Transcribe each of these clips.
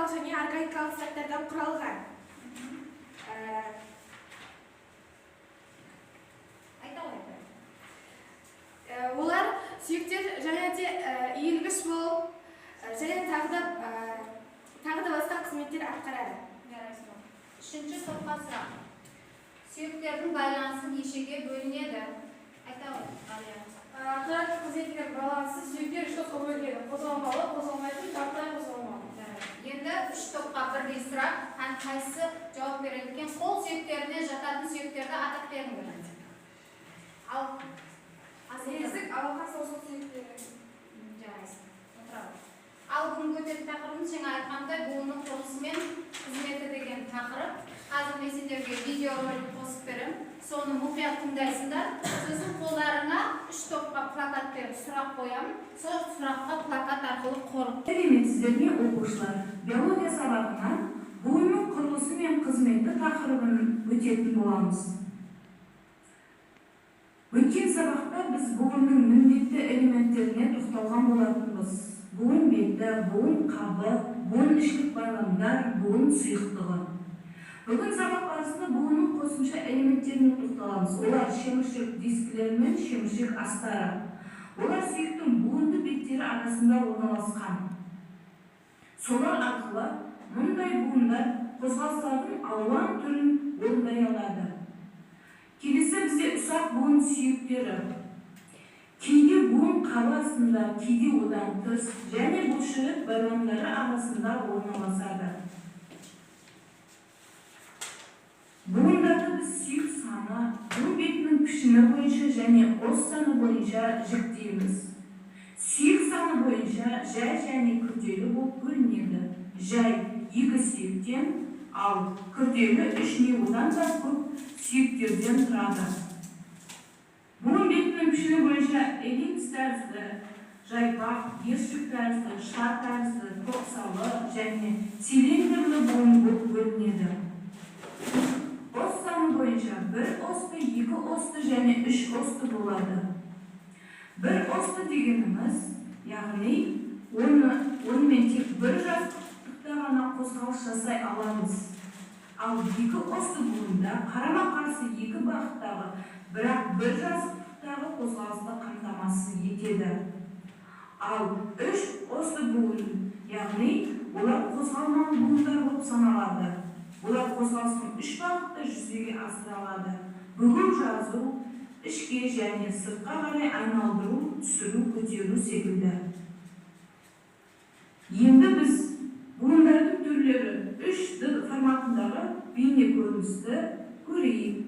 Органикалық және органикалық заттардан құралған. Айта ғой. Олар сүйектер және де иілгіш болып, және тағы да басқа қызметтер атқарады. Жарайсың. Үшінші топқа сұрақ. Сүйектердің байланысы нешеге бөлінеді? Айта ғой, Ғалия. Аппараттық қызметінің балансы сүйектер үш топқа бөлінеді: қозғалмалы, қозғалмайтын, жартылай қозғалмалы. Жарайды. Енді үш топқа бірдей сұрақ. Һәм қайсысы жауап береді екен? Қол сүйектеріне жататын сүйектерді атап беріңдер. Ал, Асылхан. Білезік, алақан, саусақ сүйектері. Жарайсың. Отыра ғой. Ал бүгінгі өтетін тақырыбымыз, жаңа айтқандай, буынның құрылысы мен қызметі деген тақырып. Қазір мен сендерге видеоролик қосып беремін. Соны мұқият тыңдайсыңдар. Сосын қолдарыңа үш топқа плакат беріп сұрақ қоямын. Сол сұраққа плакат арқылы қорып. Сәлеметсіздер ме, оқушылар! Биология сабағынан буынның құрылысы мен қызметі тақырыбын өтетін боламыз. Өткен сабақта біз буынның міндетті элементтеріне тоқталған болатынбыз. Буын беті, буын қабы, буын ішілік байламдар, буын сұйықтығы. Бүгін сабақ барысында буынның қосымша элементтеріне тоқталамыз. Олар шеміршек дискілері мен шеміршек астары. Олар сүйектің буынды беттері арасында орналасқан. Солар арқылы мұндай буындар қозғалыстардың алуан түрін орындай алады. Келесі бізде ұсақ буын сүйектері. Кейде буын қабы астында, кейде одан тыс және бұлшықет байламдары арасында орналасады. Буындарды біз сүйек саны, буын бетінің пішіні бойынша және ос саны бойынша жіктейміз. Сүйек саны бойынша жай және күрделі болып бөлінеді. Жай екі сүйектен, ал күрделі үш не одан да көп сүйектерден тұрады. Буын бетінің пішіні бойынша эллипс тәрізді, жайпақ, ершік тәрізді, шар тәрізді, топсалы және цилиндрлі буын болып бөлінеді. Ос саны бойынша бір осты, екі осты және үш осты болады. Бір осты дегеніміз, яғни онымен тек бір жазықтықта ғана қозғалыс жасай аламыз. Ал екі осты буында қарама-қарсы екі бағыттағы, бірақ бір жазықтықтағы қозғалысты қамтамасыз етеді. Ал үш осты буын, яғни олар қозғалмалы буындар болып саналады. Олар қозғалыстың үш бағытта жүзеге асыра алады. Бүгу, жазу, ішке және сыртқа қарай айналдыру, түсіру, көтеру секілді. Енді біз буындардың түрлері 3D форматындағы бейне көріністі көрейік.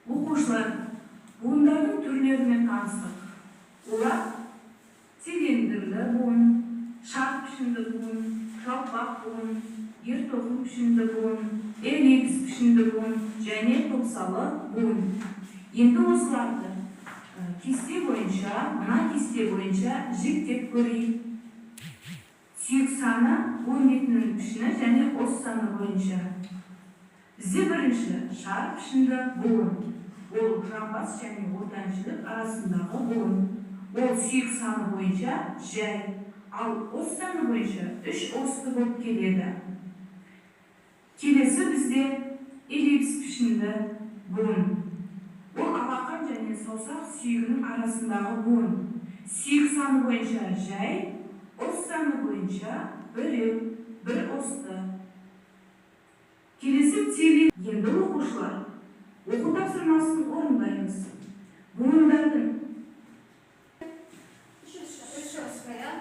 Оқушылар, буындардың түрлерімен таныстық. Олар цилиндрлі буын, пішінді буын, жалпақ буын, ертоқым пішінді буын, эллипс пішінді буын және топсалы буын. Енді осыларды кесте бойынша, мына кесте бойынша жіктеп көрейік. Сүйек саны буын бетінің пішіні және ос саны бойынша. Бізде бірінші шар пішінді буын. Ол жамбас және ортаншілік арасындағы буын. Ол сүйек саны бойынша жай, ал ос саны бойынша 3 осты болып келеді. Келесі бізде эллипс пішінді буын. Ол алақан және саусақ сүйегінің арасындағы буын. Сүйек саны бойынша жай, ос саны бойынша біреу, бір осты. Келесі цилиндр. Енді оқушылар, оқу тапсырмасын орындаймыз. Буындардың Үш осты, иә?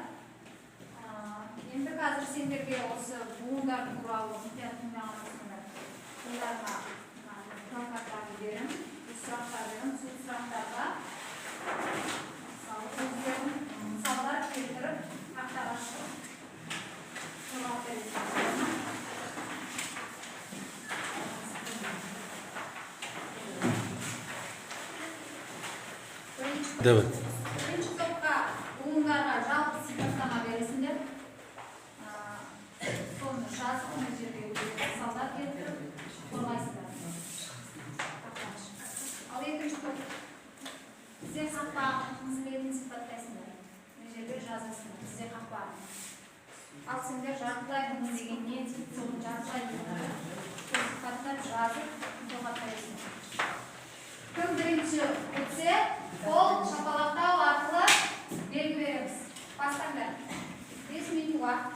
Енді қазір сендерге осы буындар туралы мұқият тыңдаған болсаңдар, оларға плакаттарды беремін, сұрақтар беремін. Сол сұрақтарға мысалы өздерің мысалдар келтіріп тақтаға шығып жауап бересіңдер. Давай. Бірінші топқа буындарға жалпы сипаттама бересіңдер. Соны жазып, мына жерге өздерің мысалдар келтіріп қорғайсыңдар. Ал екінші топ тізе қақпағының қызметін сипаттайсыңдар. Мына жерге жазасыңдар тізе қақпағын. Ал сендер жартылай буын деген не дейді, соны жартылай буынды сипаттап жазып жауап бересіңдер. Кім бірінші өтсе, қол шапалақтау арқылы белгі береміз. Бастаңдар. 5 минут уақыт.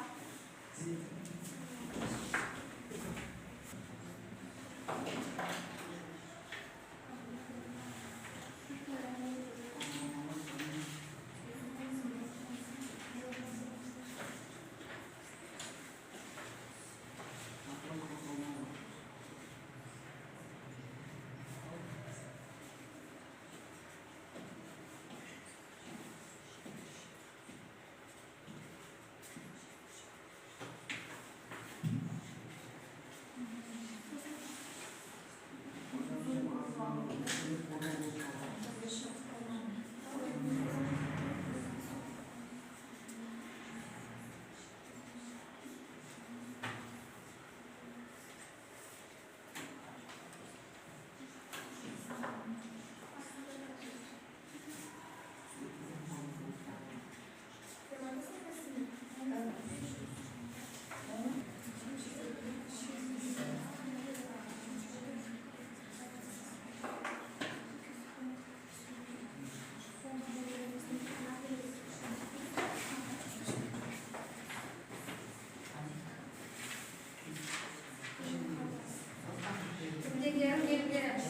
Білгендерін белгі береміз.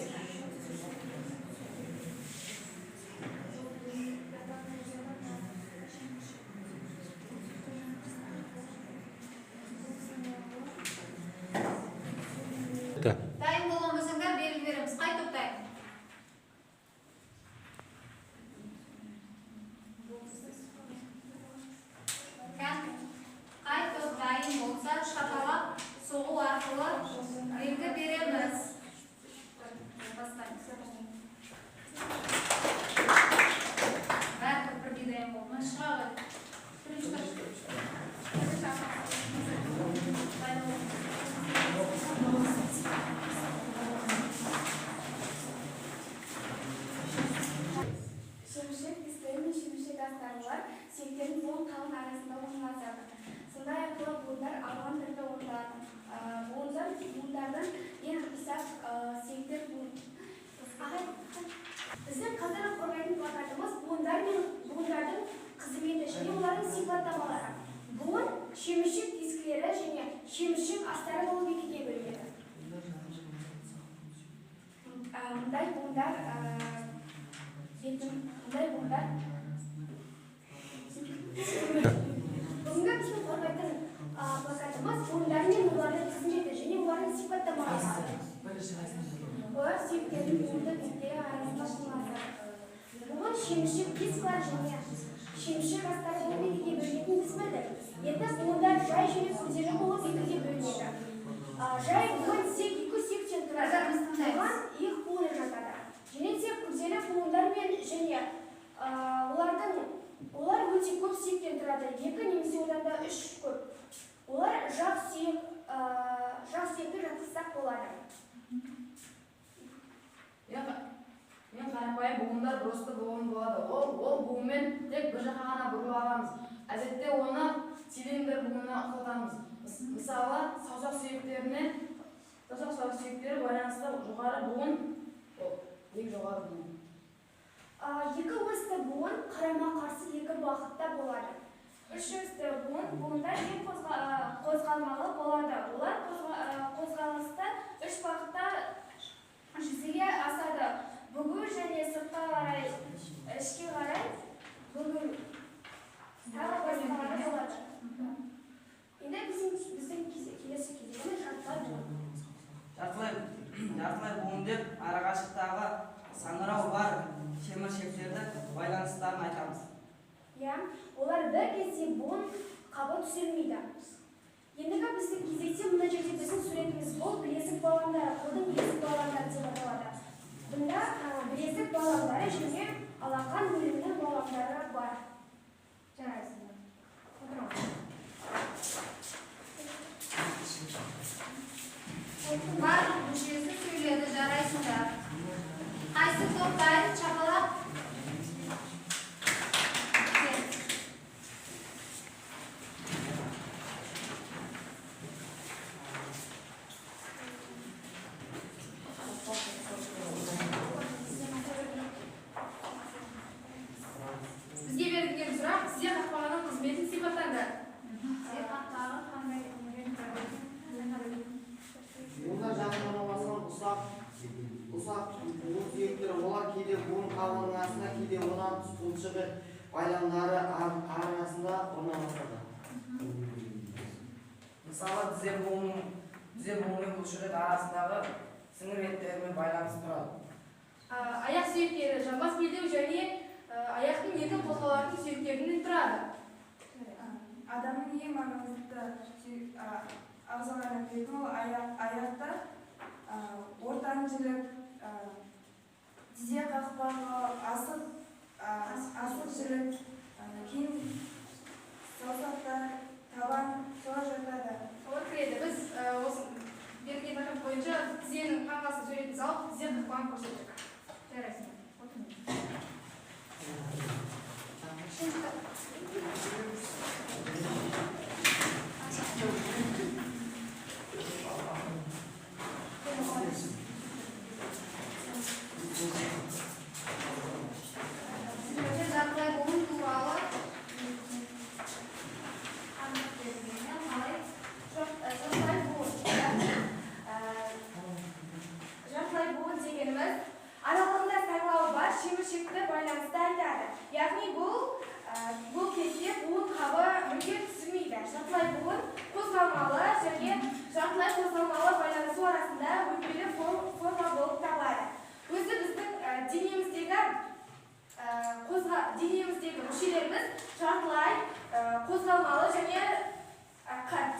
Дайын болған болсаңдар белгі береміз. Қай топ дайын? Қай топ дайын болса, шапалақ соғу арқылы белгі береміз. Бастаймыз. Бәрі топ бірдей дайын болды ма? Шыға ғой. Бірінші топ. Дайын бол. Шемішек дисктері мен шемішек астарлар сүйектердің буын қалың арасында орналасады. Сондай арқылы буындар алуан түрде орындалады. Буындар буындардың ең ұсақ сүйектер буын. Біздің қазір қорғайтын плакатымыз буындар мен буындардың қызметі және олардың сипаттамалары. Буын шемішек дискілері және шемішек астары болып екіге бөлінеді. Мұндай буындар мұндай буындар Бүгінгі біздің қорғайтын плакатымыз буындар мен олардың қызметі және олардың сипаттамалары. Олар сүйектердің буынды беттері арасында орналасады. Буын шемішек дискілер және шемішек астары болып екіге бөлінетінін біз білдік. Енді буындар жай және күрделі болып екіге бөлінеді. Жай буын тек екі сүйектен тұрады. Оған иық буыны жатады. Және де күрделі буындар мен және олар өте көп сүйектен тұрады. Екі немесе одан да үш көп. Олар жақ сүйекті жатқызсақ болады. Мен қарапайым буындар бұрышты буын болады. Ол буынмен тек бір жаққа ғана бұрыла аламыз. Әдетте оны цилиндр буынына ұқсатамыз. Мысалы, саусақ сүйектері байланысты жоғары буын, ол ең жоғары буын. Екі осьті буын қарама-қарсы екі бағытта болады. Үш осьті буындар ең қозғалмалы болады. Олар қозғалысты үш бағытта жүзеге асады. Бүгу және сыртқа қарай, ішке қарай бүгу. Тағы басқалары болады. Енді біздің келесі кезегіміз жартылай буын. Жартылай буын деп арақашықтағы саңырау бар шеміршектерді байланыстарын айтамыз. Иә, олар бір кезде буын қабы түзелмейді. Ендігі біздің кезекте мына жерде біздің суретіміз бұл білезік баламдары, қолдың білезік баламдары деп аталады. Бұнда білезік баламдары және алақан бөлімінің баламдары бар. Жарайсыңдар. Барлық мүшесі сөйледі, жарайсыңдар. Қайсы топ дайын? Шапалақ. Бізге берілген сұрақ тізе қақпағының қызметін сипаттаңдар. Тізе қақпағы қандай қызмет? Буындар жақын орналасқан ұсақ буын сүйектері. Олар кейде буын қабығының астында, кейде одан тыс бұлшық ет байламдары арасында орналасады. Мысалы, тізе буыны мен бұлшық ет арасындағы сіңір еттерімен байланыс тұрады. Аяқ сүйектері жамбас белдеу және аяқтың еркін қозғалатын сүйектерінен тұрады. Адамның ең маңызды ағзаларының бірі ол аяқта ортан жілік, тізе қақпағы, асық жілік, кейін саусақтар, табан солар жатады. Солар кіреді. Біз осы берілген тақырып бойынша тізенің қаңқасын суретін салып, тізе қақпағын көрсеттік. Жарайсыңдар. Сіздерге жартылай буын туралы анық берілген, қалай? Жартылай буын. Жартылай буын дегеніміз аралығында саңылауы бар шеміршекті байланысты айтады. Яғни бұл кезде буын қабы мүлде түзілмейді. Жартылай буын қозғалмалы және жартылай қозғалмалы байланысу арасында өтпелі форма болып табылады. Өзі біздің денеміздегі мүшелеріміз жартылай қозғалмалы және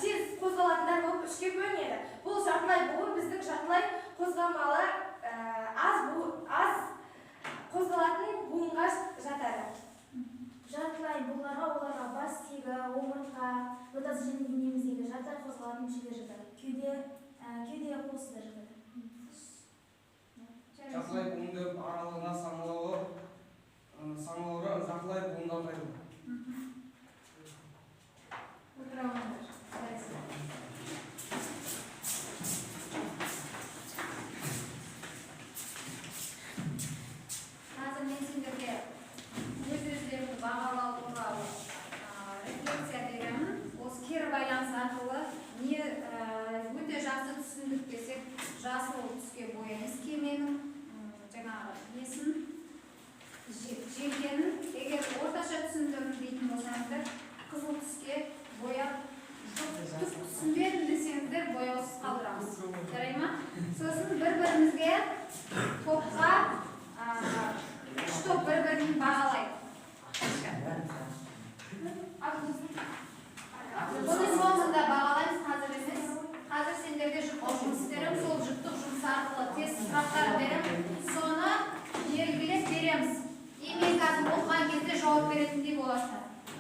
тез қозғалатындар болып үшке бөлінеді. Бұл жартылай буын біздің жартылай қозғалмалы аз қозғалатын буынға жатады. Жартылай буындарға оларға бас сүйегі, омыртқа, жотасы және денеміздегі жартылай қозғалатын мүшелер жатады. Кеуде қуысы да жатады. Жартылай буын деп аралығына саңылауы жартылай буынды атайды. Отыра алыңдар. Жарайсыңдар. Қазір мен сендерге өз-өздеріңді бағалау туралы рефлексия беремін. Осы кері байланыс арқылы не өте жақсы түсіндік десек, жасыл түске бояймыз кеменің.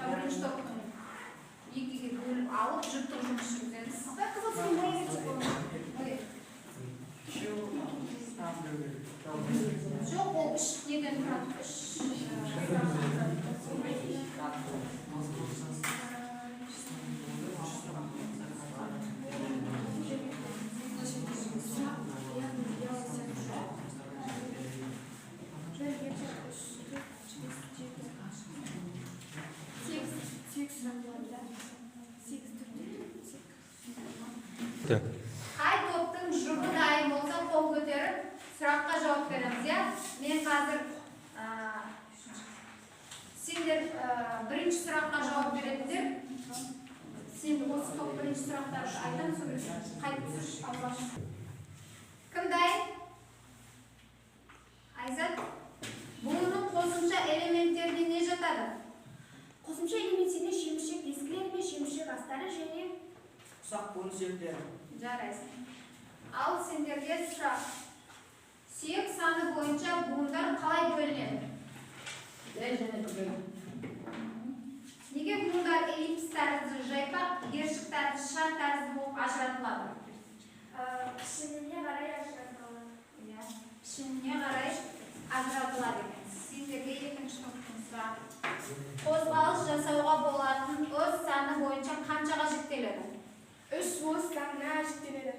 Бірінші топтың екіге бөліп алып, жұптық жұмыс жүргіземіз. Ой. Жоқ, ол үш неден тұрады? Үш. Қай топтың жұбы дайын болса, қол көтеріп, сұраққа жауап береміз, иә? Мен қазір сендер бірінші сұраққа жауап беретіндер. Сен осы топ бірінші сұрақтарды айтамын, сол кезде қайтып түсірші алғаш. Кім дайын? Айзат, буынның қосымша элементтеріне не жатады? Қосымша элементтеріне шеміршек дискілер мен шеміршек астары және ұсақ буын сүйектері. Жарайсың. Ал сендерге сұрақ. Сүйек саны бойынша буындар қалай бөлінеді? Жай және күрделі. Неге буындар эллипс тәрізді, жайпақ, ершік тәрізді, шар тәрізді болып ажыратылады? Пішініне қарай ажыратылады. Иә, пішініне қарай ажыратылады екен. Сендерге екінші топтың сұрағы. Қозғалыс жасауға болатын ос саны бойынша қаншаға жіктеледі? 3 ос санына жіктеледі.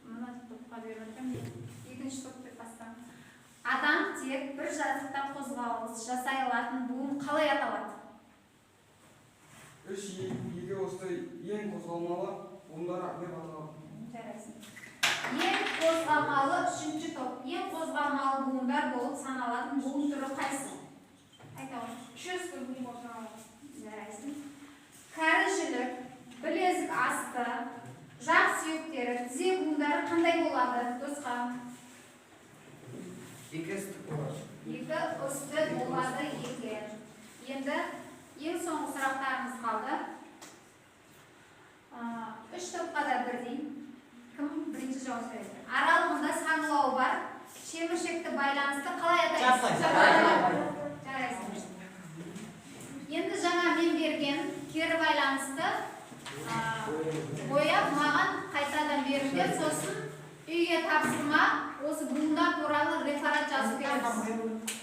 Мына топқа беріп жатырмын. Екінші топ деп бастаңыз. Адам тек бір жазықта қозғалыс жасай алатын буын қалай аталады? 3 екі осты ең қозғалмалы буындар деп аталады. Жарайсың. Ең қозғалмалы үшінші топ, ең қозғалмалы буындар болып саналатын буын түрі қайсы? Айта ғой. Үш осты буын болып саналады. Жарайсың. Кәрі жілік, білезік асты, жақ сүйектері, тізе буындары қандай болады, Досқан? Екі үсті болады. Екі үсті болады екен. Енді ең соңғы сұрақтарымыз қалды. Үш топқа да бірдей. Кім бірінші жауап береді? Аралығында саңылауы бар шеміршекті байланысты қалай атаймыз? Жарайсың. Енді жаңа мен берген кері байланысты бояп маған қайтадан беріңдер, сосын үйге тапсырма осы буындар туралы реферат жазып береміз.